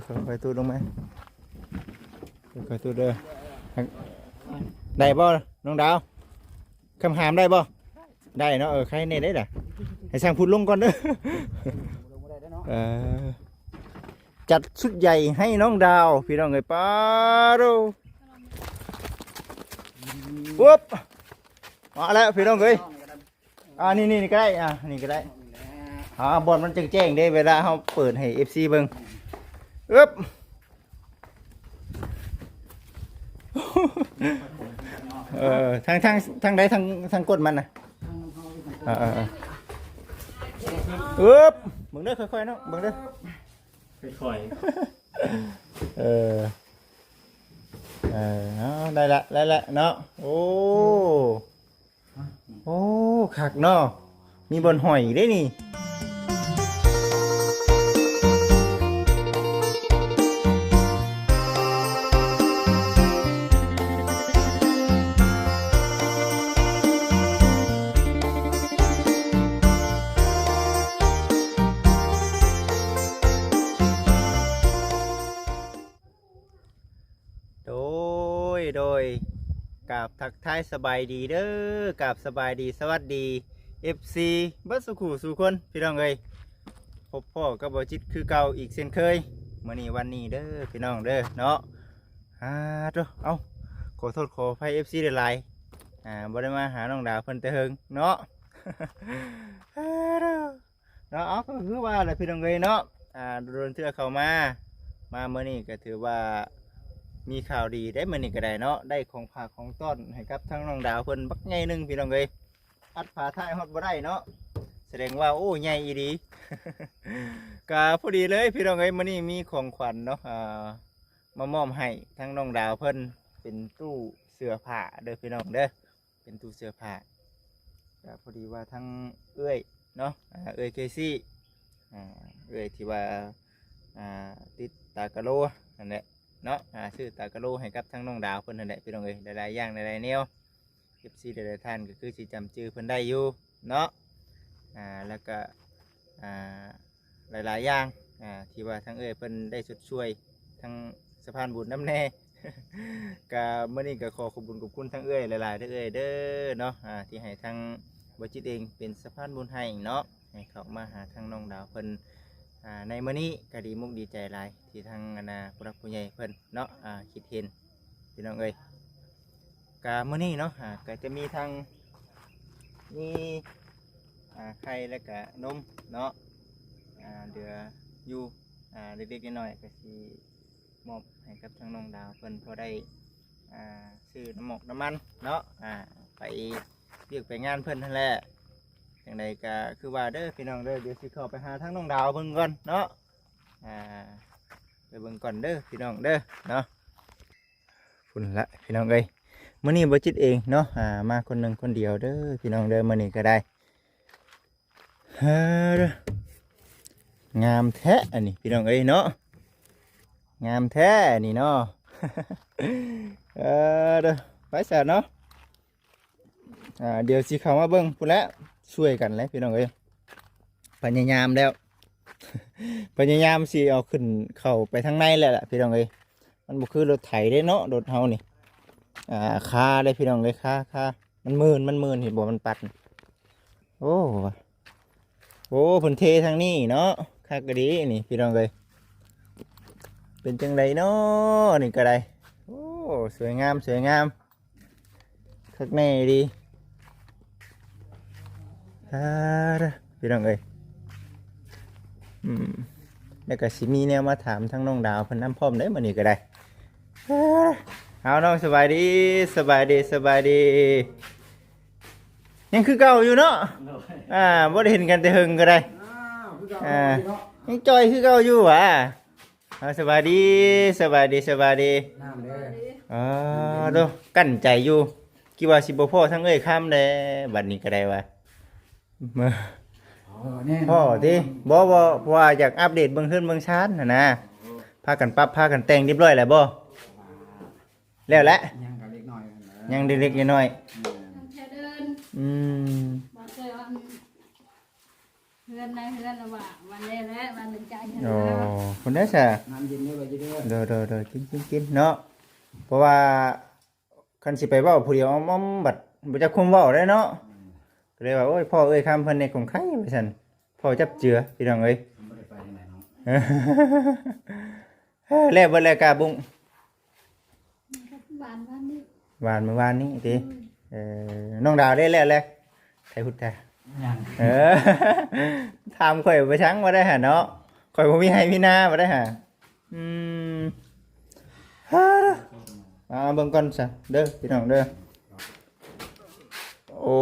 ຄ່ອຍໆຕູດລົງມາ ຄ່ອຍໆຕູດເດີ. ໄດ້ບໍ່ນ້ອງດາວ? ຄຳຫາມໄດ້ບໍ່? ໄດ້ເນາະ. ເອີ ໃຄແນ່ໄດ໋ລະ ໃຫ້ຊ່າງພຸດລົງກ່ອນເດີ. ເອີ ຈັດຊຸດໃຫຍ່ໃຫ້ນ້ອງດາວ ພີ່ນ້ອງເອີຍ. ປາໂດ ປຸບ ມາແລ້ວ ພີ່ນ້ອງເອີຍ. ອ່າ ນີ້ ນີ້ ນີ້ກໍໄດ້ ອ່າ ນີ້ກໍໄດ້. ອ່າ ບ່ອນມັນແຈ້ງໆເດ້ ເວລາເຮົາເປີດໃຫ້ເອັຟຊີເບິ່ງ. ອຶບ ເອີ ທາງ ທາງ ທາງໃດ ທາງ ທາງກົ້ນມັນນະ? ເອີ ເອີ ເອີ ອຶບ ເບິ່ງເດີ ຄ່ອຍໆເນາະ ເບິ່ງເດີ ຄ່ອຍໆ. ເອີ ເອີ ເອົາ ໄດ້ລະ ໄດ້ລະເນາະ. ໂອ້ ໂອ້ ຄັກເນາະ ມີບ່ອນຫ້ອຍອີກເດ້ນີ້. ໂດຍ ໂດຍ ກາບທັກທາຍສະບາຍດີເດີ ກາບສະບາຍດີສະຫວັດດີ ເອັຟຊີ ເບິດສູ່ຄູ່ສູ່ຄົນ ພີ່ນ້ອງເອີຍ. ພົບພໍ້ກັບບ່າວຈິດຄືເກົ່າອີກເຊັ່ນເຄີຍ ມື້ນີ້ວັນນີ້ເດີ ພີ່ນ້ອງເດີເນາະ. ອ່າ ໂຕ ເອົ້າ ຂໍໂທດຂໍອະໄພ ເອັຟຊີ ຫຼາຍໆ ອ່າ ບໍ່ໄດ້ມາຫານ້ອງດາວເພິ່ນແຕ່ເຫິງເນາະ. ເນາະ ເອົາ ກໍຄືວ່າແຫຼະ ພີ່ນ້ອງເອີຍເນາະ ອ່າ ດົນເທື່ອເຂົ້າມາ ມາມື້ນີ້ກໍຖືວ່າມີຂ່າວດີໄດ໋ ມື້ນີ້ກໍໄດ້ເນາະ ໄດ້ຂອງຝາກຂອງຕ້ອນໃຫ້ກັບທາງນ້ອງດາວເພິ່ນບັກໃຫຍ່ໜຶ່ງ ພີ່ນ້ອງເອີຍ. ອັດຝາທ້າຍຮອດບໍ່ໄດ້ເນາະ ສະແດງວ່າ ໂອ້ ໃຫຍ່ອີ່ຫຼີ. ກໍພໍດີເລີຍ ພີ່ນ້ອງເອີຍ ມື້ນີ້ມີຂອງຂວັນເນາະ ອ່າ ມາມອບໃຫ້ທາງນ້ອງດາວເພິ່ນ ເປັນຕູ້ເສື້ອຜ້າເດີ ພີ່ນ້ອງເດີ. ເປັນຕູ້ເສື້ອຜ້າ ກໍພໍດີວ່າທາງເອື້ອຍເນາະ ອ່າ ເອື້ອຍເຄຊີ ອ່າ ເອື້ອຍທີ່ວ່າ ອ່າ ຕິດຕາກະໂລຫັ້ນແຫຼະເນາະ ອ່າ ຊື້ຕາກະໂລໃຫ້ກັບທາງນ້ອງດາວເພິ່ນຫັ້ນແຫຼະ ພີ່ນ້ອງເອີຍ. ຫຼາຍໆຢ່າງຫຼາຍໆແນວ ເອັຟຊີ ຫຼາຍໆທ່ານກໍຄືຊິຈຳຊື່ເພິ່ນໄດ້ຢູ່ເນາະ ອ່າ ແລ້ວກໍ ອ່າ ຫຼາຍໆຢ່າງ ອ່າ ທີ່ວ່າທາງເອື້ອຍເພິ່ນໄດ້ຊົດຊ່ວຍທາງສະພານບຸນນຳແດ່. ກະມື້ນີ້ກະຂໍຂອບຄຸນຂອບຄຸນທາງເອື້ອຍຫຼາຍໆເດີເອື້ອຍເດີເນາະ ອ່າ ທີ່ໃຫ້ທາງບ່າວຈິດເອງເປັນສະພານບຸນໃຫ້ເນາະ ໃຫ້ເຂົ້າມາຫາທາງນ້ອງດາວເພິ່ນ ອ່າ ໃນມື້ນີ້ກະດີມຸກດີໃຈຫຼາຍ ທີ່ທາງອັນນ່າຜູ້ຫຼັກຜູ້ໃຫຍ່ເພິ່ນເນາະ ອ່າ ຄິດເຫັນ ພີ່ນ້ອງເອີຍ. ກະມື້ນີ້ເນາະ ອ່າ ກະຈະມີທັງ ມີ ອ່າ ໄຂ່ ແລະກະນົມເນາະ ອ່າ ເຫຼືອຢູ່ ອ່າ ເລັກໆນ້ອຍໆ ກະຊິມອບໃຫ້ກັບທາງນ້ອງດາວເພິ່ນ ພໍໄດ້ ອ່າ ຊື້ນ້ຳໝອກນ້ຳມັນເນາະ ອ່າ ໄປວຽກໄປງານເພິ່ນຫັ້ນແຫຼະ. ຈັ່ງໃດກະຄືວ່າເດີພີ່ນ້ອງເດີ ດຽວຊິເຂົ້າໄປຫາທາງນ້ອງດາວເພິ່ນກ່ອນເນາະ ອ່າ ໄປເບິ່ງກ່ອນເດີພີ່ນ້ອງເດີເນາະ. ພຸ້ນລະພີ່ນ້ອງເອີຍ ມື້ນີ້ບໍ່ຈິດເອງເນາະ ອ່າ ມາຄົນໜຶ່ງຄົນດຽວເດີພີ່ນ້ອງເດີ ມື້ນີ້ກໍໄດ້. ເອີ ງາມແທ້ອັນນີ້ພີ່ນ້ອງເອີຍເນາະ ງາມແທ້ອັນນີ້ເນາະ. ເອີ ເດີ ໄປຊະເນາະ ອ່າ ດຽວຊິເຂົ້າມາເບິ່ງພຸ້ນແຫຼະ ຊ່ວຍກັນແຫຼະພີ່ນ້ອງເອີຍ. ພະຍາຍາມແລ້ວ ພະຍາຍາມຊິເອົາຂຶ້ນເຂົ້າໄປທາງໃນແລ້ວລະພີ່ນ້ອງເອີຍ. ມັນບໍ່ຄືລົດໄຖເດ້ເນາະ ລົດເຮົານີ້ ອ່າ ຄາເດ້ພີ່ນ້ອງເອີຍ ຄາ ຄາ ມັນມື່ນ ມັນມື່ນ ເຫັນບໍ່ ມັນປັດ. ໂອ້ ໂອ້ ເພິ່ນເທທາງນີ້ເນາະ ຄັກອີ່ຫຼີນີ້ພີ່ນ້ອງເອີຍ. ເປັນຈັ່ງໃດເນາະ ນີ້ກໍໄດ້ ໂອ້ ສວຍງາມ ສວຍງາມ ຄັກແນ່ອີ່ຫຼີ ອ່າ ເດີ ພີ່ນ້ອງເອີຍ. ອືມ ແລ້ວກໍຊິມີແນວມາຖາມທາງນ້ອງດາວເພິ່ນນຳພ້ອມເດ້ ມື້ນີ້ກໍໄດ້. ເອົາ ນ້ອງ ສະບາຍດີ ສະບາຍດີ ສະບາຍດີ. ຍັງຄືເກົ່າຢູ່ເນາະ ໂດຍ ອ່າ ບໍ່ໄດ້ເຫັນກັນແຕ່ເຫິງກໍໄດ້ ອ້າວ ຄືເກົ່າ ອ່າ ເນາະ ຍັງຈ່ອຍຄືເກົ່າຢູ່ຫວາ. ເອົາ ສະບາຍດີ ສະບາຍດີ ສະບາຍດີ ງາມເດີ ເອີ ໂດ ກັ້ນໃຈຢູ່ ຄິດວ່າຊິບໍ່ພໍ້ທັງເອື້ອຍຄຳແດ່ ບັດນີ້ກໍໄດ້ວ່າ ເອີ ແນ່ນອນ ພໍ້ຕິ ບໍ່ ບໍ່ ເພາະວ່າຢາກອັບເດດເບິ່ງເຮືອນເບິ່ງຊານຫັ້ນນະ ໂອ້ ພາກັນປັບພາກັນແຕ່ງຮຽບຮ້ອຍແລ້ວບໍ່? ແລ້ວແຫຼະ ຍັງກໍເລັກນ້ອຍ ຍັງເລັກໆນ້ອຍໆ ແມ່ນ ອືມ ບາງເທື່ອອັນ ເຮືອນໃນເຮືອນລະວ່າ ວັນແລກແຫຼະ ວັນໃນໃຈຫັ້ນ ໂອ້ ລະ ພຸ້ນເດ້ຊະ ນ້ຳເຢັນເດີ ເດີ ເດີ ເດີ ກິນ ກິນ ກິນເນາະ ເພາະວ່າຄັນຊິໄປເວົ້າຜູ້ດຽວອອມໆ ບັດບໍ່ຈັກຄວາມເວົ້າເດ້ເນາະ ອືມ ກໍເລີຍວ່າ ໂອ້ຍ ພໍ່ເອີຍຄຳເພິ່ນນີ້ຄົງໄຄວ່າຊັ້ນ ພໍ່ຈັບເຈືອ ພີ່ນ້ອງເອີຍ ມັນບໍ່ໄດ້ໄປທາງໃດເນາະ ແລ້ວເບິດແລ້ວກາບຸ້ງ ຫວ່ານວານນີ້ ຫວ່ານມື້ວານນີ້ຕິ ອືມ ເອີ ນ້ອງດາວເດ້ແລ້ວແລ້ວ ໄທພຸດແທ້ ຍັງ ເອີ ຖາມຂ້ອຍໄປສັງບໍ່ໄດ້ຫາເນາະ ຂ້ອຍບໍ່ມີໄຮ່ມີນາບໍ່ໄດ້ຫາ ອືມ ມາເບິ່ງກ່ອນຊະເດີພີ່ນ້ອງເດີ ໂອ້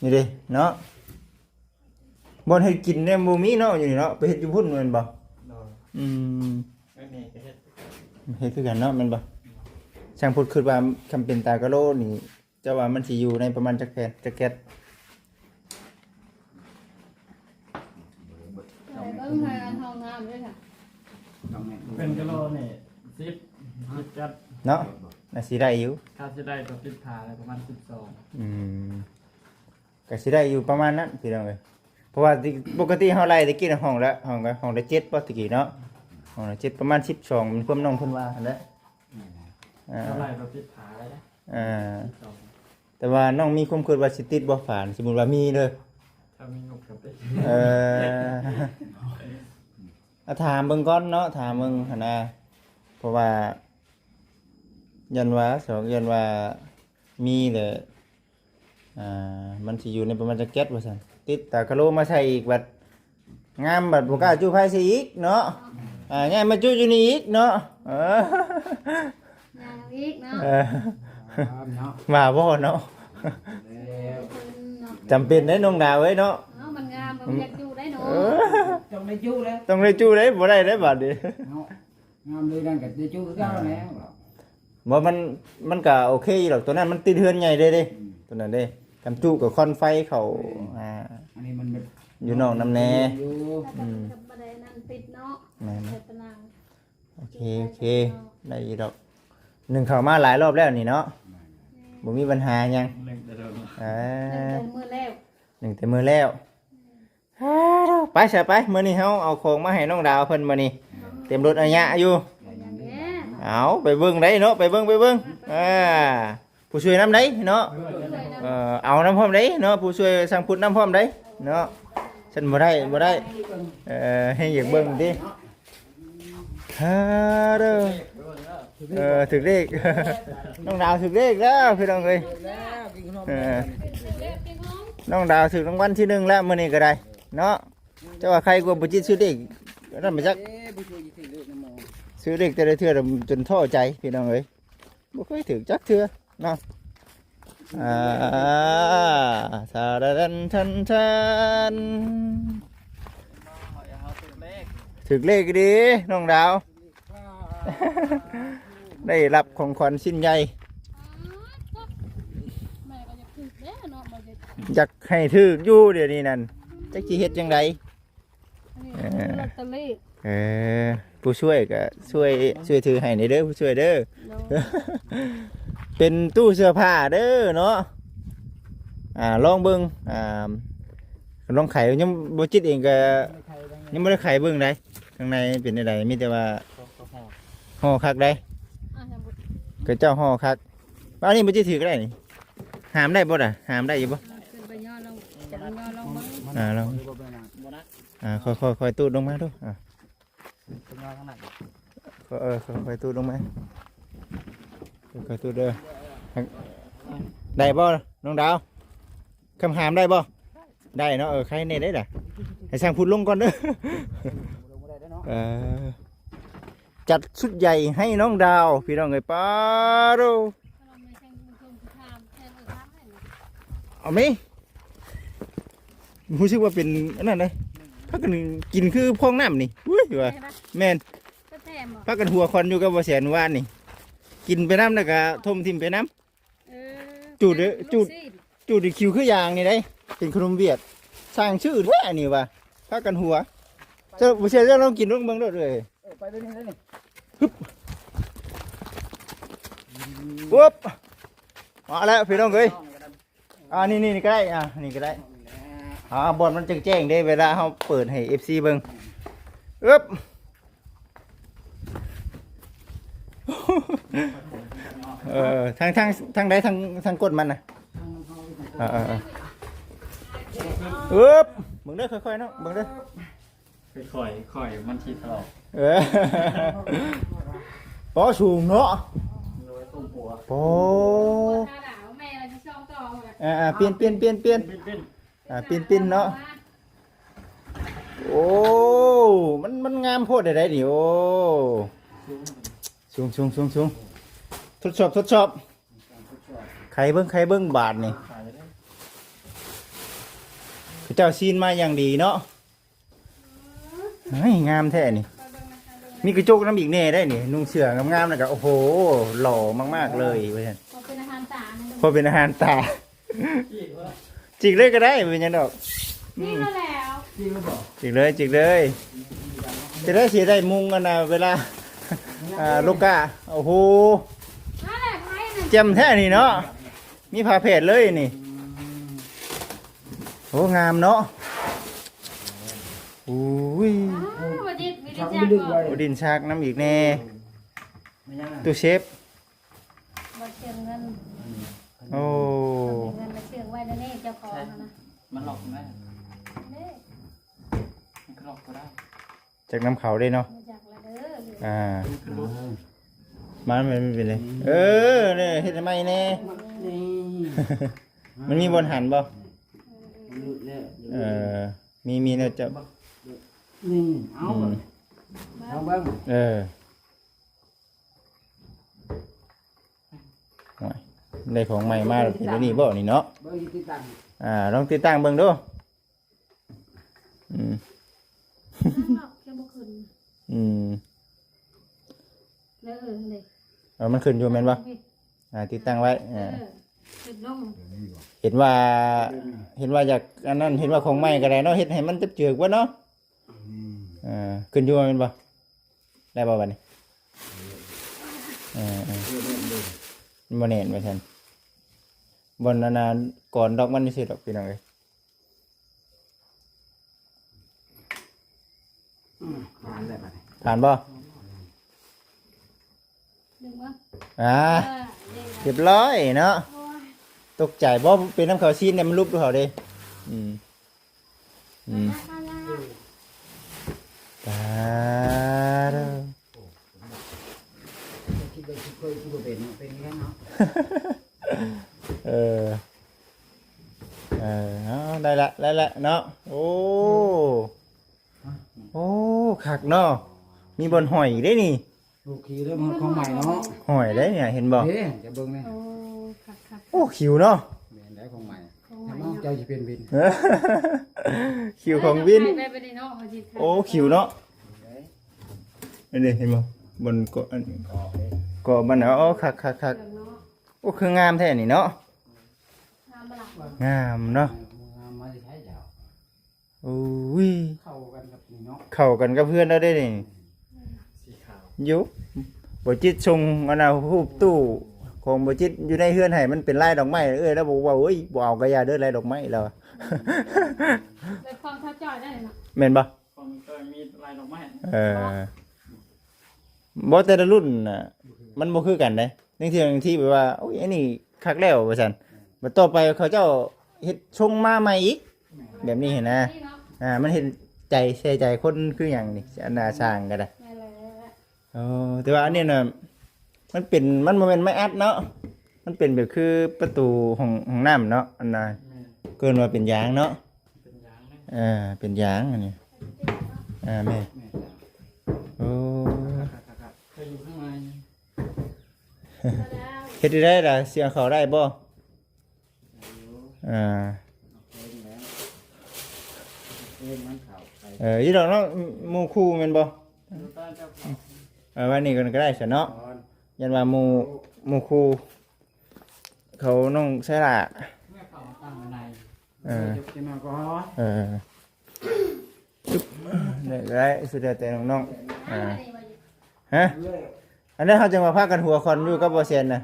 ນີ້ເດ້ເນາະ ບ່ອນເຮັດກິນນີ້ບໍ່ມີເນາະ ຢູ່ນີ້ເນາະ ໄປເຮັດຢູ່ພຸ້ນແມ່ນບໍ່? ໂດຍ ອືມ ແມ່ນນີ້ກໍເຮັດ ເຮັດຄືກັນເນາະ ແມ່ນບໍ່? ຊ່າງພຸດຄິດວ່າ ຄັນເປັນຕາກະໂລນີ້ ເຈົ້າວ່າມັນຊິຢູ່ໃນປະມານຈັກແຜ່ນ ຈັກແກັດ? ໄປເບິ່ງໃນອັນຫ້ອງນ້ຳເດ້ອ ເປັນກະໂລນີ້ ສິບ ສິບແກັດເນາະ ໜ້າຊິໄດ້ຢູ່ ຖ້າຊິໄດ້ກໍຕິດຜ້າແລ້ວປະມານສິບສອງ ອືມ ກໍຊິໄດ້ຢູ່ປະມານນັ້ນພີ່ນ້ອງເອີຍ ເພາະວ່າຕິ ປົກກະຕິເຮົາໄລ່ແຕ່ກີ້ນະ ຫ້ອງລະ ຫ້ອງລະ ຫ້ອງລະເຈັດບໍ່ແຕ່ກີ້ເນາະ ຫ້ອງລະເຈັດ ປະມານສິບສອງ ແມ່ນຄວາມນ້ອງເພິ່ນວ່າຫັ້ນແຫຼະ ອືມ ອ່າ ເຮົາໄລ່ກໍຕິດຜ້າໄດ້ເດ້ ອ່າ ສິບສອງ ແຕ່ວ່ານ້ອງມີຄວາມຄິດວ່າຊິຕິດບໍ່ຝານີ້ ສົມມຸດວ່າມີເດີ ຖ້າມີງົບກໍຕິດ ເອີ ອາ ຖາມເບິ່ງກ່ອນເນາະ ຖາມເບິ່ງຫັ້ນນະ ເພາະວ່າ ຢ້ານວ່າ ສອງ ຢ້ານວ່າມີແຫຼະ ອ່າ ມັນຊິຢູ່ໃນປະມານຈັກແກັດວ່າຊັ້ນ ຕິດຕາກະໂລມາໃສ່ອີກ ບັດງາມ ບັດບໍ່ກ້າຈຸໄຟໃສ່ອີກເນາະ ອ່າ ຍ້າຍມາຈຸຢູ່ນີ້ອີກເນາະ ເອີ ຍ່າງອີກເນາະ ເອີ ເນາະ ວ່າບໍ່ເນາະ ແລ້ວ ເນາະ ຈຳເປັນເດ້ນ້ອງດາວເອີຍເນາະ ເອົາ ມັນງາມ ມັນຢາກຈຸໄດ້ເນາະ ເອີ ຕ້ອງໄດ້ຈຸແລ້ວ ຕ້ອງໄດ້ຈຸເດ້ ບໍ່ໄດ້ເດ້ບາດນີ້ເນາະ. ງາມເລີຍ ນັ້ນກໍໄດ້ຈຸຄືເກົ່າແລ້ວ ບໍ່ ມັນ ມັນກໍໂອເຄຢູ່ດອກ ຕົວນັ້ນມັນຕິດເຮືອນໃຫຍ່ເດ້ ອືມ ຕົວນັ້ນເດ້ ກຳຈຸກໍຄວັນໄຟເຂົ້າ ແມ່ນ ອ່າ ອັນນີ້ມັນແບບ ຢູ່ນອກນຳແດ່ ຢູ່ ອືມ ກໍບໍ່ໄດ້ນັ້ນຕິດເນາະ ແມ່ນ ແຕ່ຕາລາງ ໂອເຄ ໂອເຄ ໄດ້ຢູ່ດອກ ໜຶ່ງເຂົ້າມາຫຼາຍຮອບແລ້ວນີ້ເນາະ ແມ່ນ ບໍ່ມີບັນຫາຫຍັງ ໜຶ່ງແຕ່ມື້ແລ້ວ ເອີ ໜຶ່ງແຕ່ມື້ແລ້ວ ອືມ ໄປຊະໄປ ມື້ນີ້ເຮົາເອົາຂອງມາໃຫ້ນ້ອງດາວເພິ່ນມື້ນີ້ ເຕັມລົດອາຍະຢູ່ ເອົາໄປເບິ່ງໄດ້ເນາະ ໄປເບິ່ງ ໄປເບິ່ງ ອ່າ ຜູ້ຊ່ວຍນຳໄດ້ເນາະ ເອີ ເອົານຳພ້ອມໄດ້ເນາະ ຜູ້ຊ່ວຍຊ່າງພຸດນຳພ້ອມໄດ້ເນາະ ຊັ້ນບໍ່ໄດ້ ບໍ່ໄດ້ ເອີ ໃຫ້ຢາກເບິ່ງຕິ ຮາເດີ ເອີ ຖືກເລກ ນ້ອງດາວຖືກເລກແລ້ວພີ່ນ້ອງເອີຍ ເອີ ນ້ອງດາວຖືກລາງວັນທີໜຶ່ງແລ້ວມື້ນີ້ກໍໄດ້ເນາະ ເຈົ້າວ່າໃຄກວ່າບໍ່ຈິດຊື້ເລກນັ້ນມາຈັກ ເອີ ບໍ່ຊ່ວຍຊິຖືກເລກນຳໝໍ ຊື້ເລກແຕ່ລະເທື່ອຈົນທໍ້ໃຈພີ່ນ້ອງເອີຍ ບໍ່ເຄີຍຖືກຈັກເທື່ອເນາະ ອ່າ ທາດາດັນທັນທັນ ຖືກເລກດີນ້ອງດາວ ໄດ້ຮັບຂອງຂວັນຊິ້ນໃຫຍ່ ແມ່ກໍຢາກຖືກເດ້ເນາະ ຢາກໃຫ້ຖືກຢູ່ດຽວນີ້ນັ້ນ ຈັກຊິເຮັດຈັ່ງໃດ ອັນນີ້ ເອີ ລອດເຕີຣີ ເອີ ຜູ້ຊ່ວຍກໍຊ່ວຍ ຊ່ວຍຖືໃຫ້ແດ່ເດີ ຜູ້ຊ່ວຍເດີ ໂດຍ ເປັນຕູ້ເສື້ອຜ້າເດີເນາະ ອ່າ ລອງເບິ່ງ ອ່າ ລອງໄຂ ຍັງບໍ່ຈິດເອງກໍ ຍັງບໍ່ໄດ້ໄຂເບິ່ງໃດ ຂ້າງໃນເປັນແນວໃດ ມີແຕ່ວ່າຫໍ່ຄັກໃດ ອ່າ ຍັງບໍ່ ເຂົາເຈົ້າຫໍ່ຄັກ ອັນນີ້ບໍ່ຈິດຖືກໍໄດ້ນີ້ ຫາມໄດ້ບໍ່ລະ ຫາມໄດ້ຢູ່ບໍ່ ອ່າ ຂຶ້ນໄປຍໍລອງ ຈະເອົາຍໍລອງເບິ່ງ ອ່າ ລອງ ບໍ່ໜັກ ອ່າ ຄ່ອຍໆ ຄ່ອຍຕູດລົງມາດູ ອ່າ ເອີ ຄ່ອຍໆ ຕູດລົງມາ ຄ່ອຍໆ ຕູດເດີ ໄດ້ບໍ່ນ້ອງດາວ ຄຳຫາມໄດ້ບໍ່ ໄດ້ເນາະ ເອີ ໃຄແນ່ໄດ໋ລະ ໃຫ້ຊ່າງພຸດລົງກ່ອນເດີ ເອີ ຈັດຊຸດໃຫຍ່ໃຫ້ນ້ອງດາວ ພີ່ນ້ອງເອີຍ ປາໂດ ເອົາມີ ຮູ້ສຶກວ່າເປັນອັນນັ້ນເດ້ ພາກັນກິນຄືພອງນ້ຳນີ້ ອຸ້ຍ ວ່າ ແມ່ນ ພາກັນຫົວຄວັນຢູ່ກັບບໍ່ແສນວານນີ້ ກິນໄປນຳແລ້ວກໍຖົມຖິ້ມໄປນຳ ເອີ ຈູດເດີ ຈູດ ຈູດດີຄິວຄືຢ່າງນີ້ເດ້ ເປັນຂະໜົມຫວຽດ ຊ່າງຊື່ແທ້ອັນນີ້ວ່າ ພາກັນຫົວ ເຈົ້າບໍ່ເຊື່ອເຈົ້າລອງກິນເບິ່ງໂລດເອີຍ ເອີ ໄປເລີຍນີ້ ຮຶບ ປຸບ ມາແລ້ວພີ່ນ້ອງເອີຍ ອ່າ ນີ້ ນີ້ ນີ້ກໍໄດ້ ອ່າ ນີ້ກໍໄດ້ ອ່າ ບ່ອນມັນແຈ້ງໆເດ້ ເວລາເຮົາເປີດໃຫ້ເອັຟຊີເບິ່ງ. ອຶບ ເອີ ທາງ ທາງ ທາງໃດ ທາງ ທາງກົ້ນມັນນະ? ເອີ ເອີ ເອີ ອຶບ ເບິ່ງເດີ ຄ່ອຍໆເນາະ ເບິ່ງເດີ. ຄ່ອຍໆ ຄ່ອຍ ມັນຊິຖອກ. ເອີ ປໍສູງເນາະ. ໂດຍ ສົມຫົວ. ປໍ ແມ່ລະຊິຊ່ອງຕໍ່. ອ່າໆ ປ່ຽນ ປ່ຽນ ປ່ຽນ ປ່ຽນ. ເປັນ ເປັນ ອ່າ ປິ່ນໆເນາະ. ໂອ້ ມັນ ມັນງາມໂພດໄດ໋ນີ້. ໂອ້ ສູງ ສູງ ສູງ ສູງ. ທົດສອບ ທົດສອບ. ໄຂເບິ່ງ ໄຂເບິ່ງບາດນີ້. ເຂົາເຈົ້າຊີນມາຢ່າງດີເນາະ. ເຮີ້ຍ ງາມແທ້ນີ້. ມີກະຈົກນຳອີກແດ່ໄດ໋ນີ້. ນຸ່ງເສື້ອງາມໆ ແລ້ວກໍ ໂອ້ໂຫ ຫຼໍ່ມາກໆເລີຍ ວ່າຊັ້ນ. ພໍເປັນອາຫານຕາ ພໍເປັນອາຫານຕາ. ຈິກເລີຍກໍໄດ້ ບໍ່ເປັນຫຍັງດອກ. ນີ້ແຫຼະ ອືມ ຈິກເລີຍ ຈິກເລີຍ. ຈະໄດ້ຊິໄດ້ມຸງອັນນ່າ ເວລາ ອ່າ ລູກຄ້າ. ໂອ້ໂຫ ແຈ່ມແທ້ນີ້ເນາະ. ມີຜ້າແຜ່ນເລີຍນີ້. ໂອ້ ງາມເນາະ. ໂອ້ຍ ອ້າວ ບໍ່ດິດ ບໍ່ດິດ ບໍ່ດິນຊັກນຳອີກແດ່. ແມ່ນຫຍັງນະ? ຕູ້ເຊຟ. ບໍ່ເຊື່ອງເງິນ. ໂອ້ ເງິນມາເຊື່ອງໄວ້ແນວນີ້ ເຈົ້າຂອງຫັ້ນນະ. ມັນລັອກໄດ້. ເດ້ ມັນກໍລັອກບໍ່ໄດ້. ຈັກນຳເຂົາເດ້ເນາະ. ບໍ່ຈັກລະເດີ. ອ່າ ມາ ມັນເປັນເລີຍ. ເອີ ນີ້ເຮັດໃໝ່ແດ່. ນີ້ ມັນມີບ່ອນຫັນບໍ່? ເອີ ເອີ ມີ ມີແນວຈະ ນີ້ ເອົາ ອືມ ລອງເບິ່ງ. ເອີ ໂອ້ຍ ໄດ້ຂອງໃໝ່ມາເປັນແນວນີ້ບໍ່ນີ້ເນາະ? ເບິ່ງຕິດຕັ້ງ ອ່າ ລອງຕິດຕັ້ງເບິ່ງດູ. ອືມ ຍັງດອກ ຍັງບໍ່ຂຶ້ນ. ອືມ ເອີ ເອີ ມັນຂຶ້ນຢູ່ແມ່ນບໍ່? ອ່າ ຕິດຕັ້ງໄວ້. ເອີ ເອີ ຂຶ້ນລົງ. ເຫັນວ່າ ເຫັນວ່າຢາກອັນນັ້ນ ເຫັນວ່າຂອງໃໝ່ກໍໄດ້ເນາະ ເຮັດໃຫ້ມັນເຈີກໆ ເບິດເນາະ. ອືມ ເອີ ຂຶ້ນຢູ່ແມ່ນບໍ່? ໄດ້ບໍ່ບັດນີ້? ເອີ ເອີ ມັນບໍ່ແໜ້ນວ່າຊັ້ນ. ບ່ອນອັນນ່າ ກ່ອນດອກມັນຊື່ດອກ ພີ່ນ້ອງເອີຍ. ອືມ ຜ່ານແລ້ວບັດນີ້ ຜ່ານບໍ່? ດຶງມາ ອ່າ ເອີ ຮຽບຮ້ອຍເນາະ. ໂອ້ຍ ຕົກໃຈບໍ່? ເປັນນຳເຂົາຊີ້ນນີ້ ມັນຫຼຸບດູເຂົາເດ້. ອືມ ອືມ ຕາດ ຄິດວ່າຊິເຄີຍ ຄິດບໍ່ເປັນເນາະ ເປັນແລ້ວເນາະ. ເອີ ເອີ ເອົາ ໄດ້ລະ ໄດ້ລະເນາະ. ໂອ້ ຮະ ໂອ້ ຄັກເນາະ ມີບ່ອນຫ້ອຍອີກເດ້ນີ້. ໂອເຄເດີ ມັນຂອງໃໝ່ເນາະ ຫ້ອຍເດ້ນີ້ ເຫັນບໍ່? ເດ້ ຈະເບິ່ງແດ່. ໂອ້ ຄັກໆ ໂອ້ ຄິວເນາະ. ແມ່ນໄດ໋ ຂອງໃໝ່ ຂອງໃໝ່ ຖ້ານ້ອງເຈົ້າຊິເປັນວິນ ຄິວຂອງວິນ. ໂອ້ ຄິວເນາະ. ນີ້ເຫັນບໍ່? ບ່ອນເກາະ ອັນ ເກາະມັນ. ໂອ້ ຄັກໆໆ. ໂອ້ ຄືງາມແທ້ນີ້ເນາະ. ງາມບໍ່ລະ? ງາມເນາະ. ງາມມາແຕ່ໃສເຈົ້າ? ໂອ້ຍ ເຂົ້າກັນກັບນີ້ເນາະ ເຂົ້າກັນກັບເຮືອນລາວເດ້ນີ້. ອືມ ສີຂາວ ຢູ່ ບໍ່ຈິດສົ່ງອັນນ່າ ຮູບຕູ້ຂອງບໍ່ຈິດຢູ່ໃນເຮືອນໃຫ້ ມັນເປັນລາຍດອກໄມ້. ເອີຍ ລາວບອກວ່າ ໂອ້ຍ ບໍ່ເອົາກະຢ່າເດີ ລາຍດອກໄມ້ ລາວວ່າ. ແມ່ນບໍ່? ຂອງເຈົ້າມີລາຍດອກໄມ້. ເອີ ບໍ່ ແຕ່ລະລຸ້ນນະ ມັນບໍ່ຄືກັນເດ້. ບາງເທື່ອ ບາງທີແບບວ່າ ໂອ້ຍ ອັນນີ້ຄັກແລ້ວວ່າຊັ້ນ ບັດຕໍ່ໄປເຂົາເຈົ້າເຮັດຊົງມາໃໝ່ອີກ ແບບນີ້ຫັ້ນນະ. ອ່າ ມັນເຫັນໃຈ ໃສ່ໃຈຄົນຄືຫຍັງນີ້ ອັນນ່າ ຊ່າງກໍໄດ້. ແມ່ນແລ້ວ ໂອ້ ແຕ່ວ່າອັນນີ້ນະ ມັນເປັນ ມັນບໍ່ແມ່ນໄມ້ອັດເນາະ ມັນເປັນແບບຄືປະຕູຫ້ອງ ຫ້ອງນ້ຳເນາະ ອັນນ່າ. ແມ່ນ ເອີ້ນວ່າເປັນຢາງເນາະ. ເປັນຢາງເລີຍ. ເອີ ເປັນຢາງອັນນີ້. ອ່າ ແມ່ນ ແມ່ນ. ໂອ້ ຄັກໆໆ ເຄີຍຢູ່ຂ້າງໃນ. ເຮັດໄດ້ລະ ຊິເອົາເຂົ້າໄດ້ບໍ່? ໄດ້ຢູ່. ອ່າ ເອົາເອົາເອງແລ້ວ ເອົາເອງມັນເຂົ້າໄປ. ເອີ ຢູ່ດອກເນາະ ໝູ່ຄູ່ແມ່ນບໍ່? ຢູ່ຕອນເຈົ້າເຂົ້າ. ເອີ ໄວ້ນີ້ກ່ອນກໍໄດ້ຊັ້ນເນາະ. ຢ້ານວ່າໝູ່ ໝູ່ຄູ່ເຂົາ ນ້ອງໄຊລາ ເອີ ເອີ ຈຸບ ໄດ້ ໄດ້ ສຸດແລ້ວແຕ່ນ້ອງໆ. ອ່າ ຮະ ອັນນັ້ນເຮົາຈຶ່ງວ່າພາກັນຫົວຂວັນຢູ່ກັບບໍ່ແຊນນະ.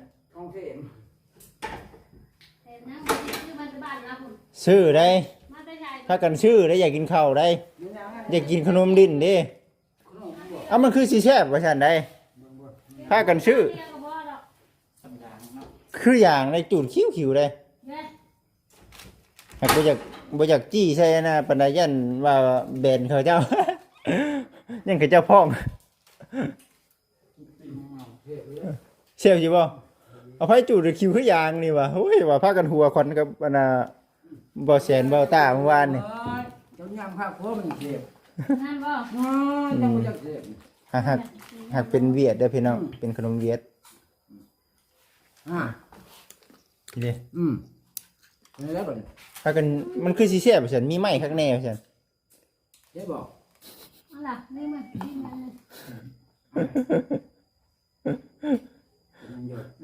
ຊື້ໄດ້. ພາກັນຊື້ໄດ໋ ຢາກກິນເຂົ້າໄດ໋ ຢາກກິນຂະໜົມດິ້ນເດ້. ເອົ້າ ມັນຄືຊິແຊບວ່າຊັ້ນໃດ໋ ພາກັນຊື້. ຄືຢ່າງໃດ ຈູດຄິວໆ ເດ້. ຫາກບໍ່ຢາກ ບໍ່ຢາກຈີ້ໃສ່ນະປານໃດ ຢ້ານວ່າແບນເຂົາເຈົ້າ ຢ້ານເຂົາເຈົ້າຟ້ອງ. ແຊບຢູ່ບໍ່? ເອົາ ໃຜຈູດຄິວຄືຢ່າງນີ້ຫວາ? ໂອ້ຍ ວ່າພາກັນຫົວຂວັນກັບອັນນ່າ ບໍ່ແສນ ບໍ່ຕາມື້ວານນີ້. ເຈົ້າຍ່າງພາກໂຄມັນເຈັບ ນັ້ນບໍ່? ໂອ້ຍ ເຈົ້າບໍ່ຢາກເຈັບ. ຫາກ ຫາກ ຫາກເປັນຫວຽດເດີພີ່ນ້ອງ ເປັນຂະໜົມຫວຽດ. ອ່າ ນີ້ເດ້. ອືມ ເປັນແລ້ວບັດນີ້ ພາກັນ ມັນຄືຊິແຊບວ່າຊັ້ນ ມີໄມ້ຄັກແນ່ວ່າຊັ້ນ. ເຮັດບໍ່? ເອົາລະ ນີ້ມາ ນີ້ມາ ນີ້.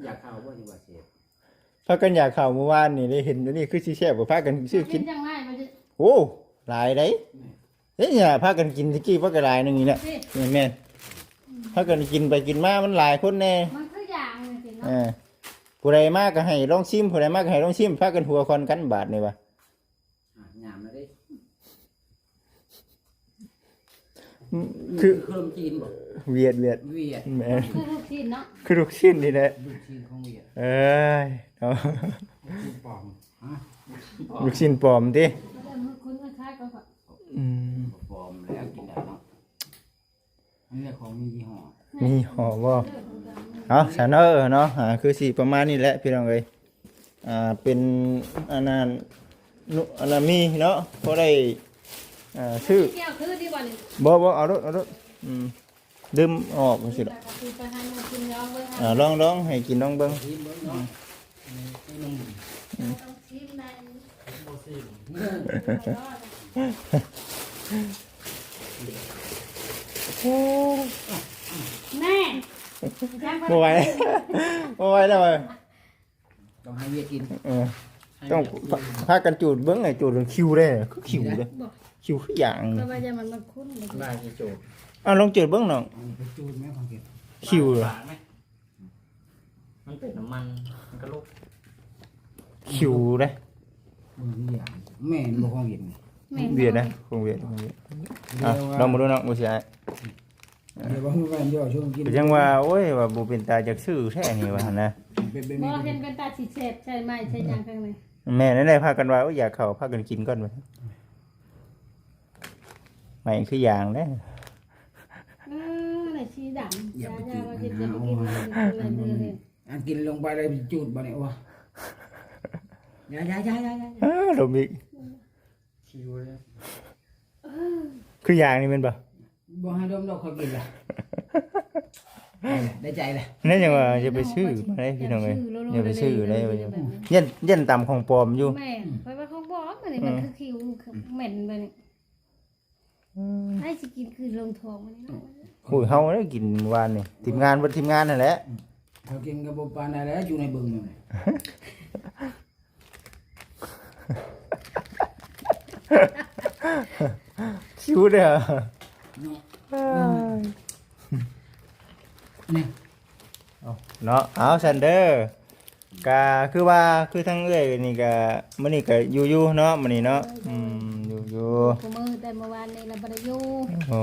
ຢາກເຂົ້າບໍ່? ຍັງວ່າແຊບ ພາກັນຢາກເຂົ້າມື້ວານນີ້ ໄດ້ເຫັນອັນນີ້ຄືຊິແຊບ ພາກັນຊື້ກິນ. ເປັນຈັ່ງໃດບັດນີ້? ໂອ້ ຫຼາຍໃດ໋. ນີ້ ເດ້ ພາກັນກິນຕະກີ້ ພາກັນຫຼາຍໜຶ່ງນີ້ແຫຼະ. ນີ້ ແມ່ນໆ ພາກັນກິນໄປກິນມາ ມັນຫຼາຍຄົນແນ່. ມັນຄືຢ່າງນີ້ຊິເນາະ. ເອີ ຜູ້ໃດມາກໍໃຫ້ລອງຊິມ ຜູ້ໃດມາກໍໃຫ້ລອງຊິມ ພາກັນຫົວຂວັນກັນບາດນີ້ວ່າ. ອ່ະ ຍາມແລ້ວເດ້. ອືມ ຄື ຄືຂະໜົມຈີນບໍ່? ຫວຽດ ຫວຽດ ຫວຽດ ແມ່ນ ຄືລູກຊີ້ນເນາະ ຄືລູກຊີ້ນນີ້ແຫຼະ ລູກຊີ້ນຂອງຫວຽດ. ເອີຍ ເນາະ ລູກຊີ້ນປອມ. ຮະ? ລູກຊີ້ນປອມຕິ? ອືມ ປອມແລ້ວກິນໄດ້ເນາະ. ອັນນີ້ຂອງມີຍີ່ຫໍ້ ມີຍີ່ຫໍ້ບໍ່? ເອົາ ຊາວເນີເນາະ ອ່າ ຄືຊິປະມານນີ້ແຫຼະພີ່ນ້ອງເອີຍ. ອ່າ ເປັນອັນນັ້ນ ນຸ ອັນນັ້ນມີເນາະ ພໍໄດ້ ອ່າ ຊື້. ແກ້ວຄືດີບໍ່ນີ້? ບໍ່ ບໍ່ ເອົາໂລດ ເອົາໂລດ. ອືມ ດື່ມອອກຈັ່ງຊີ້ດອກ. ອ່າ ລອງ ລອງໃຫ້ກິນລອງເບິ່ງ. ແນ່ ບໍ່ໄຫວ ບໍ່ໄຫວແລ້ວ. ຕ້ອງໃຫ້ເວຍກິນ ເອີ ໃຫ້ ຕ້ອງ ເວຍກິນ ພາ ພາກັນຈູດເບິ່ງ ໃຫ້ຈູດເບິ່ງຄິວເດ້ ຄືຄິວເດ້ ບໍ່ ຄິວຄືຢ່າງ ແຕ່ວ່າຢ່າມັນ ມັນຂຸ້ນ ລາຍຊິຈູດ. ເອົາ ລອງຈູດເບິ່ງນ້ອງ ມັນໄປຈູດແມ່ຂອງເກັບ ຄິວ ປາກໄໝ? ມັນເປັນນ້ຳມັນ ມັນກະລຸກ ຄິວເດ້. ເບິ່ງເວຍ ແມ່ນບໍ່ຂອງເກັບນີ້? ແມ່ນ ເວຍນະ ຂອງເວຍ ຂອງເວຍ. ດຽວ ອ່ະ ລອງເບິ່ງດູນ້ອງ ບໍ່ເສຍຫາຍ. ເອີ ດຽວວ່າແມ່ນເດີ ຊວນກິນ ກໍຍັງວ່າ ໂອ້ຍ ວ່າບໍ່ເປັນຕາຢາກຊື້ແທ້ນີ້ວ່າຫັ້ນນະ. ເປັນ ເປັນ ບໍ່ ເຫັນເປັນຕາຊິແຊບ ໃສ່ໄມ້ໃສ່ຫຍັງຂ້າງໃນ. ແມ່ນແຫຼະ ພາກັນວ່າ ໂອ້ຍ ຢາກເຂົ້າ ພາກັນກິນກ່ອນວ່າ ໄມ້ຄືຢ່າງເດ້. ເອີ ໄມ້ສີດຳ ຢ່າໄປ ຢ່າ ຢ່າວ່າ ຈູດ ເຮັດ ມັນ ຢ່າໄປກິນ ນະ ເລີຍ ເລີຍ ເລີຍ. ອັນກິນລົງໄປແລ້ວຈູດບໍ່ນີ້ ໂອ້ຍ ຢ່າ ຢ່າ ຢ່າ ຢ່າ ຢ່າ. ເອີ ລົມອີກ ຄິວເດ້ ຄືຢ່າງນີ້ແມ່ນບໍ່? ບໍ່ໃຫ້ດົມດອກ ຂ້ອຍກິນລະ ໄດ້ລະ ໄດ້ໃຈລະ. ນັ້ນຫຍັງວ່າຢ່າໄປຊື້ມາເດ້ພີ່ນ້ອງເອີຍ ຢ່າໄປຊື້ເດ້ ຢ້ານ ຢ້ານຕຳຂອງປອມຢູ່. ແມ່ນ ຂ້ອຍວ່າຂອງປອມ ອັນນີ້ມັນ ອືມ ຄືຄິວ ຄືເໝັນແບບນີ້. ອືມ ໃຜຊິກິນຄືລົງທ້ອງມັນນີ້ນະ. ໂອ້ຍ ເຮົາໄດ້ກິນວານນີ້ ທີມງານ ເບິດທີມງານຫັ້ນແຫຼະ. ເຮົາກິນກໍບໍ່ປານໃດແຫຼະ ຢູ່ໃນເບິ່ງນີ້. ຄິວເດີ້ ເນາະ ນີ້ ເອົາເນາະ ເອົາຊັ້ນເດີ້. ກະຄືວ່າ ຄືທາງເອື້ອຍນີ້ກະ ມື້ນີ້ກະຢູ່ໆເນາະ ມື້ນີ້ເນາະ. ເອີ ອືມ ຢູ່ໆ ຄູ່ມື້ ແຕ່ມື້ວານນີ້ລະບໍ່ໄດ້ຢູ່. ໂອ້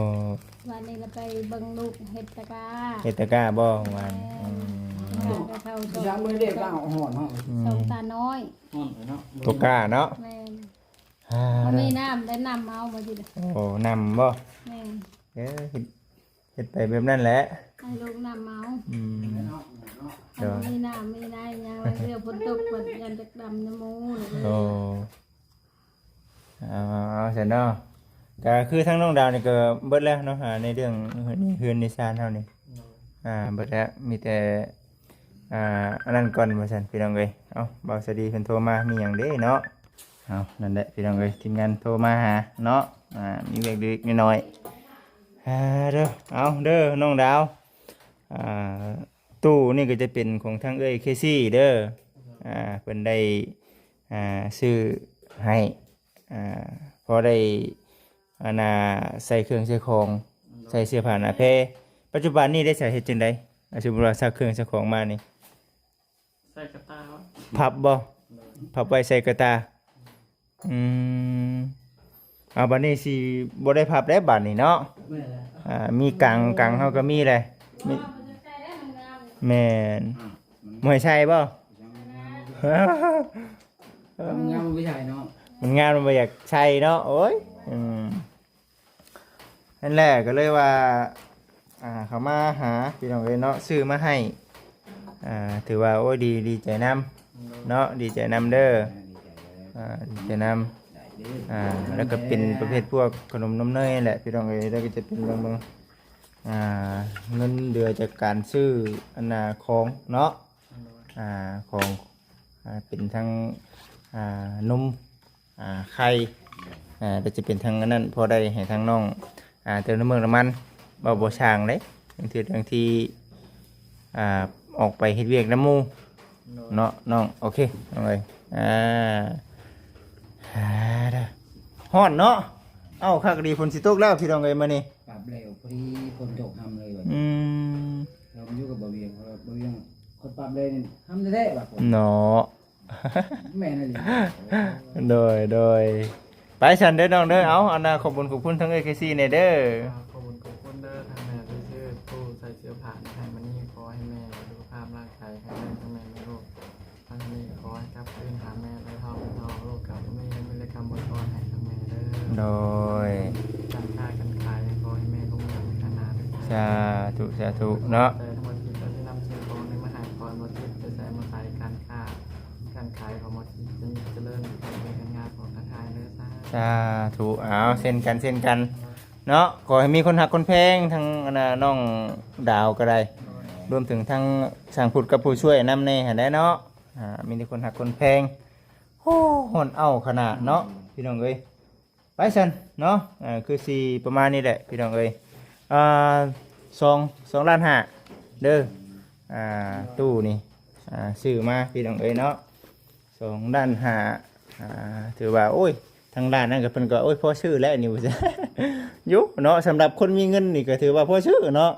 ວານນີ້ລະໄປເບິ່ງລູກເຮັດຕະກ້າ ເຮັດຕະກ້າບໍ່ວານ? ແມ່ນ ອືມ ໄປເຂົ້າ ຍາມມື້ເດັກກໍຮ້ອນເນາະ ອືມ ສອງຕານ້ອຍ ຮ້ອນເນາະ ຕົວກ້າເນາະ. ແມ່ນ ອ່າ ມັນມີນ້ຳ ໄດ້ນ້ຳເອົາບໍ່ຊິ. ໂອ້ ນ້ຳບໍ່? ແມ່ນ ເອີ ເຮັດໄປແບບນັ້ນແຫຼະ ໃຫ້ລູກນ້ຳເອົາ. ອືມ ເອີ ມີນ້ຳມີໃນຫຍັງ ແລ້ວເທື່ອຝົນຕົກ ບັດຢ້ານຈັກດຳນ້ຳໝູ. ໂອ້ ເອົາ ເອົາຊັ້ນເນາະ. ກະຄືທາງນ້ອງດາວນີ້ກໍເບິດແລ້ວເນາະ ອ່າ ໃນເລື່ອງເຮືອນໃນຊານເຮົານີ້ ອ່າ ເບິດແລ້ວ ມີແຕ່ ອ່າ ອັນນັ້ນກ່ອນວ່າຊັ້ນ ພີ່ນ້ອງເອີຍ. ເອົ້າ ບ່າວສາລີເພິ່ນໂທມາ ມີຫຍັງເດ້ເນາະ. ເອົາ ນັ້ນແຫຼະ ພີ່ນ້ອງເອີຍ ທີມງານໂທມາຫາເນາະ ອ່າ ມີວຽກເລັກໆນ້ອຍໆ. ອ່າ ເດີ ເອົາເດີ ນ້ອງດາວ ອ່າ ຕູ້ນີ້ກໍຈະເປັນຂອງທາງເອື້ອຍເຄຊີເດີ ອ່າ ເພິ່ນໄດ້ ອ່າ ຊື້ໃຫ້ ອ່າ ພໍໄດ້ ອັນນ່າ ໃສ່ເຄື່ອງໃສ່ຂອງ ໃສ່ເສື້ອຜ້າໜ້າແພ. ປັດຈຸບັນນີ້ໄດ້ໃຊ້ເຮັດຈັ່ງໃດ? ສົມມຸດວ່າຊັກເຄື່ອງຊັກຂອງມານີ້ ໃສ່ກະຕ່າ ພັບບໍ່? ພັບໄວ້ໃສ່ກະຕ່າ. ອືມ ເອົາ ບັດນີ້ຊິບໍ່ໄດ້ພັບແລ້ວບັດນີ້ເນາະ. ແມ່ນແຫຼະ ອ່າ ມີກັງ ກັງເຮົາກໍມີແຫຼະ. ມີ ແມ່ນ ອ່າ ມັນ ມວຍໄຊບໍ່? ມັນງາມ ມັນງາມ ມັນບໍ່ໃສ່ເນາະ ມັນງາມ ມັນບໍ່ຢາກໃສ່ເນາະ. ໂອ້ຍ ອືມ ນັ້ນແຫຼະ ກໍເລີຍວ່າ ອ່າ ເຂົ້າມາຫາພີ່ນ້ອງເອີຍເນາະ ຊື້ມາໃຫ້ ອ່າ ຖືວ່າ ໂອ້ຍ ດີ ດີໃຈນຳເນາະ ດີໃຈນຳເດີ ອ່າ ດີໃຈນຳ ອ່າ ແລ້ວກໍເປັນປະເພດພວກຂະໜົມນົມເນີຍແຫຼະພີ່ນ້ອງເອີຍ. ແລ້ວກໍຈະເປັນເບິ່ງ ອ່າ ເງິນເດືອຈາກການຊື້ອັນນ່າຂອງເນາະ ອ່າ ຂອງ ອ່າ ເປັນທັງ ອ່າ ນົມ ອ່າ ໄຂ່ ອ່າ ແລ້ວຈະເປັນທັງອັນນັ້ນ ພໍໄດ້ໃຫ້ທາງນ້ອງ ອ່າ ເຕີມນ້ຳມັນ ເວົ້າບໍ່ຊ່າງເດ້. ບາງເທື່ອບາງທີ ອ່າ ອອກໄປເຮັດວຽກນຳໝູ່ເນາະນ້ອງ. ໂອເຄ ນ້ອງເອີຍ ອ່າ ຮ້ອນເນາະ. ເອົ້າ ຄັກດີ ຝົນຊິຕົກແລ້ວພີ່ນ້ອງເອີຍ ມື້ນີ້ ປັບແລ້ວ ພໍດີຝົນຕົກຫ້ຳເລີຍ. ອືມ ເຮົາຢູ່ກັບບ່າວວຽງ ເພາະວ່າບ່າວວຽງຄົນປັບແລ້ວນີ້ຫ້ຳແທ້ໆວ່າຝົນເນາະ. ແມ່ນອີ່ຫຼີ. ໂດຍ ໂດຍ ໄປຊັ້ນເດີນ້ອງເດີ. ເອົາ ອັນນ່າ ຂອບບຸນຂອບຄຸນທາງເອື້ອຍເຄຊີແດ່ເດີ. ອ່າ ຂອບຄຸນຂອບຄຸນເດີ ທາງແມ່ທີ່ຊື່ຜູ້ໃສ່ເສື້ອຜ້າໃຫ້ມື້ນີ້ ຂໍໃຫ້ແມ່ສຸຂະພາບຮ່າງກາຍແຂງແຮງ ທັງແມ່ແລະລູກ. ທາງນີ້ຂໍໃຫ້ກັບຄືນຫາແມ່ໂດຍເທົ່າເປັນເທົ່າ ລູກກັບບໍ່ມີ ມີແຕ່ຄຳອວຍພອນໃຫ້ທາງແມ່ເດີ. ໂດຍ ການຄ້າການຂາຍ ຂໍໃຫ້ແມ່ຮຸ່ງເຮືອງໃນການໜ້າເດີ. ສາທຸ ສາທຸເນາະ. ແຕ່ທັງໝົດທີ່ເຈົ້າໄດ້ນຳສິ່ງຂອງນີ້ມາໃຫ້ ຂໍໃຫ້ໝົດສິດໄປໃຊ້ມາຂາຍ ການຄ້າການຂາຍ ຂໍໃຫ້ໝົດສິດຈະເລີນ ການເງິນການງານ ຂໍການຄ້າເດີ. ສາ ສາທຸ. ເອົາ ເຊັ່ນກັນ ເຊັ່ນກັນເນາະ. ຂໍໃຫ້ມີຄົນຮັກຄົນແພງ ທັງອັນນ່າ ນ້ອງດາວກໍໄດ້ ໂດຍ ລວມເຖິງທັງຊ່າງພຸດກັບຜູ້ຊ່ວຍນຳແດ່ຫັ້ນແຫຼະເນາະ. ອ່າ ມີແຕ່ຄົນຮັກຄົນແພງ. ໂອ້ ຮ້ອນເອົ້າຂະໜາດເນາະ ອືມ ພີ່ນ້ອງເອີຍ. ໄປຊັ້ນເນາະ ເອີ ຄືຊິປະມານນີ້ແຫຼະພີ່ນ້ອງເອີຍ. ອ່າ ສອງ ສອງລ້ານຫ້າເດີ ອ່າ ຕູ້ນີ້ ອ່າ ຊື້ມາພີ່ນ້ອງເອີຍເນາະ ສອງລ້ານຫ້າ. ອ່າ ຖືວ່າ ໂອ້ຍ ທາງຮ້ານນັ້ນກໍເພິ່ນກໍ ໂອ້ຍ ພໍຊື້ແລ້ວນີ້ ວ່າຊັ້ນ ຢູ່ເນາະ. ສຳລັບຄົນມີເງິນນີ້ກໍຖືວ່າພໍຊື້ເນາະ.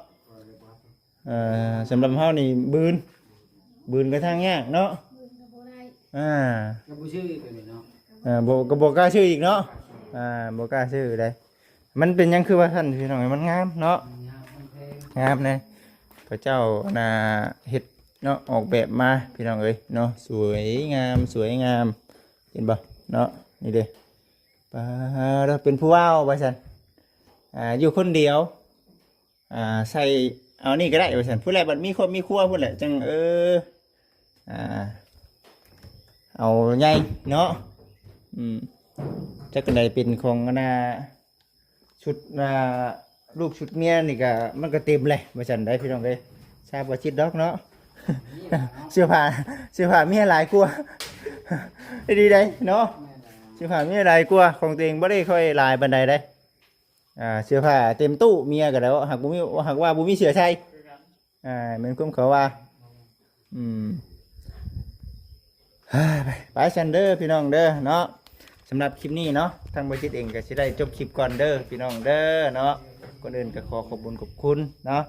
ເອີ ສຳລັບເຮົານີ້ບືນ ບືນກໍທາງຍາກເນາະ ບືນກໍບໍ່ໄດ້ ອ່າ ກໍບໍ່ຊື້ອີກເນາະ ເອີ ບໍ່ ກໍບໍ່ກ້າຊື້ອີກເນາະ ອ່າ ບໍ່ກ້າຊື້ເດ້. ມັນເປັນຫຍັງຄືວ່າຊັ້ນພີ່ນ້ອງເອີຍ ມັນງາມເນາະ ງາມ ມັນແພງ ງາມແດ່. ເຂົາເຈົ້າ ອັນນ່າ ເຮັດເນາະ ອອກແບບມາພີ່ນ້ອງເອີຍເນາະ ສວຍງາມ ສວຍງາມ ເຫັນບໍ່ເນາະ. ນີ້ເດ້ ປາດ ເປັນຜູ້ເວົ້າວ່າຊັ້ນ ອ່າ ຢູ່ຄົນດຽວ ອ່າ ໃສ່ເອົານີ້ກໍໄດ້ວ່າຊັ້ນ ພຸ້ນແຫຼະ ບັດມີຄອບມີຄົວພຸ້ນແຫຼະ ຈັ່ງ ເອີ ອ່າ ເອົາໃຫຍ່ເນາະ. ອືມ ຈັກອັນໃດເປັນຂອງອັນນ່າ ຊຸດ ອ່າ ລູກຊຸດເມຍນີ້ກໍ ມັນກໍເຕັມແຫຼະວ່າຊັ້ນໄດ໋ພີ່ນ້ອງເອີຍ. ຊາບບໍ່ຈິດດອກເນາະ ເສື້ອຜ້າ ເສື້ອຜ້າເມຍຫຼາຍກວ່າ ດີໃດ໋ເນາະ ເສື້ອຜ້າເມຍຫຼາຍກວ່າ ຂອງຕົວເອງບໍ່ໄດ້ຄ່ອຍຫຼາຍປານໃດເດ້. ອ່າ ເສື້ອຜ້າເຕັມຕູ້ເມຍກໍໄດ້ ຫາກບໍ່ມີ ຫາກວ່າບໍ່ມີເສື້ອໃສ່ ອ່າ ແມ່ນຄວາມເຂົາວ່າ ອືມ ໄປ ໄປຊັ້ນເດີພີ່ນ້ອງເດີເນາະ. ສຳລັບຄລິບນີ້ເນາະ ທາງບໍ່ຈິດເອງກໍຊິໄດ້ຈົບຄລິບກ່ອນເດີພີ່ນ້ອງເດີເນາະ. ກ່ອນອື່ນກໍຂໍຂອບບຸນຂອບຄຸນເນາະ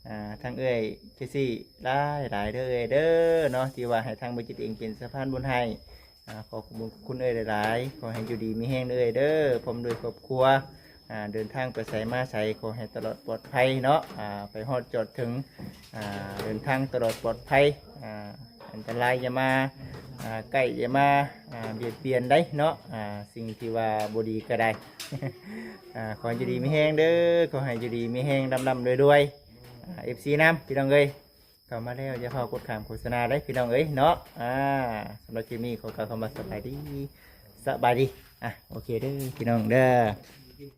ອ່າ ທາງເອື້ອຍເຈຊີຫຼາຍໆເດີເອື້ອຍເດີເນາະ ທີ່ວ່າໃຫ້ທາງບໍ່ຈິດເອງເປັນສະພານບຸນໃຫ້. ອ່າ ຂໍຂອບຄຸນເອື້ອຍຫຼາຍໆ ຂໍໃຫ້ຢູ່ດີມີແຮງເອື້ອຍເດີ ພ້ອມດ້ວຍຄອບຄົວ ອ່າ ເດີນທາງໄປໃສມາໃສ ຂໍໃຫ້ຕະຫຼອດປອດໄພເນາະ ອ່າ ໄປຮອດຈອດເຖິງ ອ່າ ເດີນທາງຕະຫຼອດປອດໄພ ອ່າ ອັນຕະລາຍຢ່າມາ ອ່າ ໃກ້ ຢ່າມາ ອ່າ ບຽດບຽນໄດ໋ເນາະ ອ່າ ສິ່ງທີ່ວ່າບໍ່ດີກໍໄດ້ ອ່າ ຂໍໃຫ້ຢູ່ດີມີແຮງເດີ ຂໍໃຫ້ຢູ່ດີມີແຮງ ລ່ຳໆລວຍໆ ອ່າ ເອັຟຊີນຳ ພີ່ນ້ອງເອີຍ. ເຂົ້າມາແລ້ວຢ່າຟ້າວກົດຂ້າມໂຄສະນາເດ້ພີ່ນ້ອງເອີຍເນາະ. ອ່າ ສຳລັບຄລິບນີ້ຂໍກ່າວຄຳວ່າສະບາຍດີ ສະບາຍດີ. ອ່ະ ໂອເຄເດີພີ່ນ້ອງເດີ.